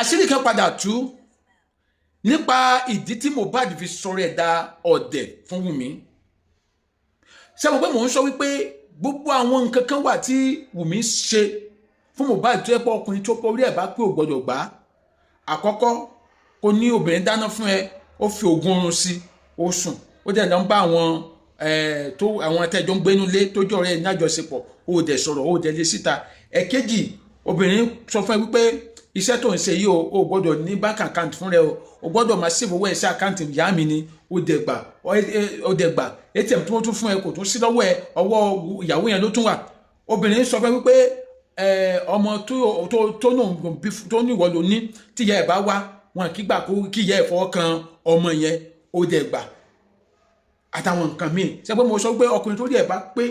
Àṣírí kan padà tú nípa ìdí tí Mohbad fi sọ̀rọ̀ ẹ̀ da ọ̀dẹ̀ fún Wùmí. Ṣé mo pé mò ń sọ wípé gbogbo àwọn nǹkan kan wà tí Wùmí ṣe fún Mohbad tó yẹ pé ọkùnrin tó pọ̀ orí ẹ̀ bá pé ò gbọ́dọ̀ gbà á? Àkọ́kọ́, kò ní obìnrin dáná fún ẹ, ó fi oògùn oorun sí, ó sùn, ó dẹ̀ lọ ń bá àwọn tó àwọn atẹ́jọ́ ń gbénú lé tó jọ rẹ̀ ní àjọṣepọ̀, ó dẹ̀ sọ̀rọ̀, ó dẹ̀ lé síta. Ẹ̀kejì, obìnrin sọ fún ẹ wípé iṣẹ́ tó ń ṣe yìí o, ò gbọ́dọ̀ ní bank account fún rẹ o, ò gbọ́dọ̀ máa save owó ẹ̀ sí account ìyá mi ni. Ó dẹ̀ gbà, ó dẹ̀ gbà. ATM tí wọ́n tún fún ẹ kò tún sí lọ́wọ́ ẹ, ọwọ́ ìyàwó yẹn ló tún wà. Obìnrin sọ fún ẹ wípé ọmọ tó ní ìwọ ló ní, tí ìyá ẹ bá wá wọn kì í gbà kó kí ìyá ẹ fọwọ́ kan ọmọ yẹn, ó dẹ̀ gbà, àtàwọn nǹkan míì. Ṣe pé mo sọ pé ọkùnrin tó rí ẹ̀ bá pé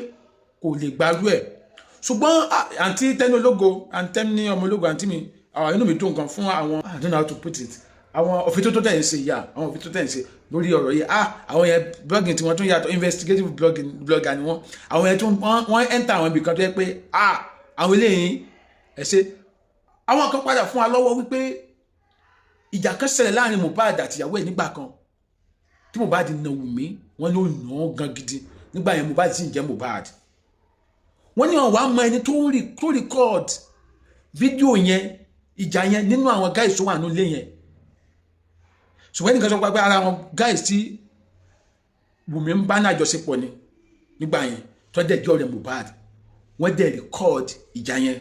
kò lè gbarú ẹ̀? Ṣùgbọ́n àǹtí Tẹ́ni Ológo, àǹtí Tẹ́ni ọmọ ológo, àǹtí mi, inú mi dùn gan fún àwọn, I don't know how to put it, àwọn òfin tó tẹ̀ ń ṣe yà, àwọn òfin tó tẹ̀ ń ṣe lórí ọ̀rọ̀ yìí. Ah, àwọn yẹn, blogging tí wọ́n tún yàtọ̀, investigative blogging, blogger ni wọ́n. Àwọn yẹn tún wọ́n enter àwọn ibì kan tó yẹ pé, ah, àwọn eléyìí ẹ̀ ṣe. Àwọn kan padà fún wa lọ́wọ́ wípé ìjà kan ṣẹlẹ̀ láàrin Mohbad àtìyàwó ẹ̀ nígbà kan tí Mohbad na Wùmí. Wọ́n ló nà án gan gidi nígbà yẹn. Mohbad sì ń jẹ́ Mohbad. Wọ́n ní wọ́n wá mọ ẹni tó record fídíò yẹn, ìjà yẹn, nínú àwọn guys tó wà nílé yẹn. Ṣùgbọ́n ẹnìkan sọ pé ara àwọn guys tí Wùmí ń bá ní àjọṣepọ̀ ni nígbà yẹn, tó dẹ̀ jẹ́ ọ̀rẹ́ Mohbad. Wọ́n dẹ̀ record ìjà yẹn.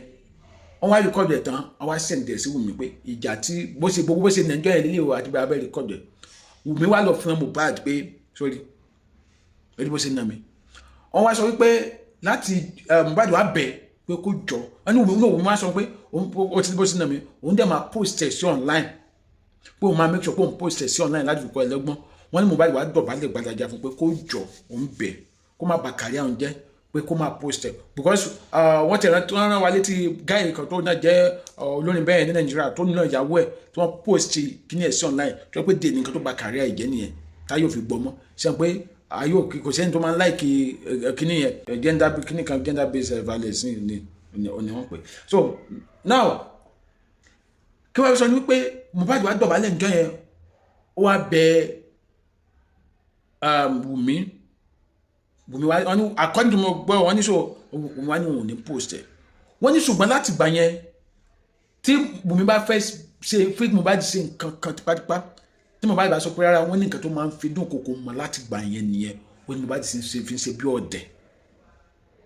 Wọ́n wá record ẹ̀ tán, wọ́n wá send ẹ̀ sí Wùmí pé ìjà tí bó ṣe gbogbo bó ṣe nàìjọ́ yẹn lílé o àti bí abẹ́ record ẹ̀. Wùmí wá lọ fún Mohbad pé sorry lórí bó ṣe nà mí. Wọ́n wá sọ wípé láti Mohbad wá bẹ̀ pé kó jọ. Wọ́n ní Wùmí wá sọ pé ó ti bó ṣe nà mí, òun dẹ̀ máa post ẹ̀ sí online, pé òun máa make sure pé òun post ẹ̀ sí online láti fi kọ́ ẹ lọ́gbọ́n. Wọ́n ní Mohbad wá dọ̀bálẹ̀ gbàdájà fún pé kó jọ, òun bẹ̀ kó má bà kárí àwọn jẹ́, pé kó má post ẹ̀, because wọ́n ti rán wa létí guy kan tó náà jẹ́ olórin bẹ́ẹ̀ ní Nàìjíríà tó ná ìyàwó ẹ̀, tí wọ́n post kíní ẹ̀ sí online, tó pé dè nǹkan tó bà kárí ẹ̀ jẹ́ nìyẹn, táyọ̀ fi gbọ́ mọ́ ṣe pé ayé kò sẹ́ni tó máa ń like kíní yẹn, gender kíní kan, gender based violence ni wọ́n pè. So now, kí wọ́n sọ ni wípé Mohbad wá dọ̀bálẹ̀ níjọ́ yẹn, ó wá bẹ Wùmí. Wùmí wá, wọ́n ní according to mo gbọ́, wọ́n ní so Wùmí wá ní òun ní post ẹ̀. Wọ́n ní ṣùgbọ́n láti gbà yẹn, tí Wùmí bá fẹ́ ṣe fún Mohbad ṣe nǹkan kan tipátipá, tí Mohbad bá sọ pé rárá, wọ́n ní nǹkan tó máa ń fi dún kòkò mọ́ láti gbà yẹn nìyẹn. Wọ́n ní Mohbad ṣe fi ń ṣe bí ọ̀dẹ̀.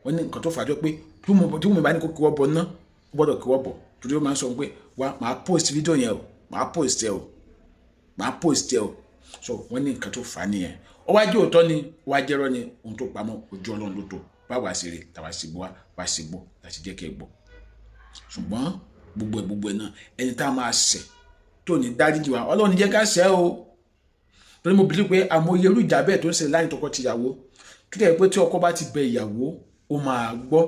Wọ́n ní nǹkan tó fàájọ pé tí Wùmí bá ní kó kí wọ́n bọ̀ ná, ó gbọ́dọ̀ kí wọ́n bọ̀, torí ó máa ń sọ pé wá, màá post fídíò yẹn o, màá post ẹ o, màá post ẹ o. So wọ́n ní nǹkan tó fà á nìyẹn. Ó wá jẹ́ òótọ́ ni, ó wá jẹ́rọ́ ni, ohun tó pamọ́ ojú Ọlọ́run ló tó. Báwa ṣe rè tàwa sì gbọ́ wá sì gbọ́ láti jẹ́ kí ẹ gbọ́. Ṣùgbọ́n gbogbo ẹ̀ náà, ẹni tá a máa ṣẹ̀ tó ní dáríjì wa, Ọlọ́run jẹ́ ká ṣẹ̀ o, torí mo believe pé àmọ́ irú ìjà bẹ́ẹ̀ tó ń ṣẹlẹ̀ láàrin tọkọ-tìyàwó tó dẹ̀ pé tí ọkọ bá ti bẹ ìyàwó, ó máa gbọ́.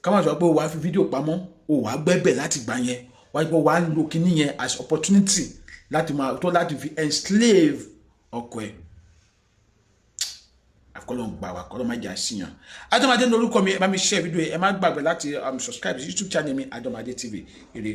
Ká má sọ pé wàá fi fídíò pamọ́, ó wàá gbẹ́bẹ̀ láti gbà yẹn, wàá gbọ́, wàá lo kíní yẹn as opportunity láti máa tó láti fi enslave ọkọ ẹ̀. Àfikọ́lọ́ ń gbà wá, kọ́lọ́ má jà síyàn. Adọ́mọdé ní orúkọ mi. Ẹ bá mi share fídíò yìí. Ẹ má gbàgbé láti subscribe sí YouTube channel mi, Adọ́mọdé TV. Ire.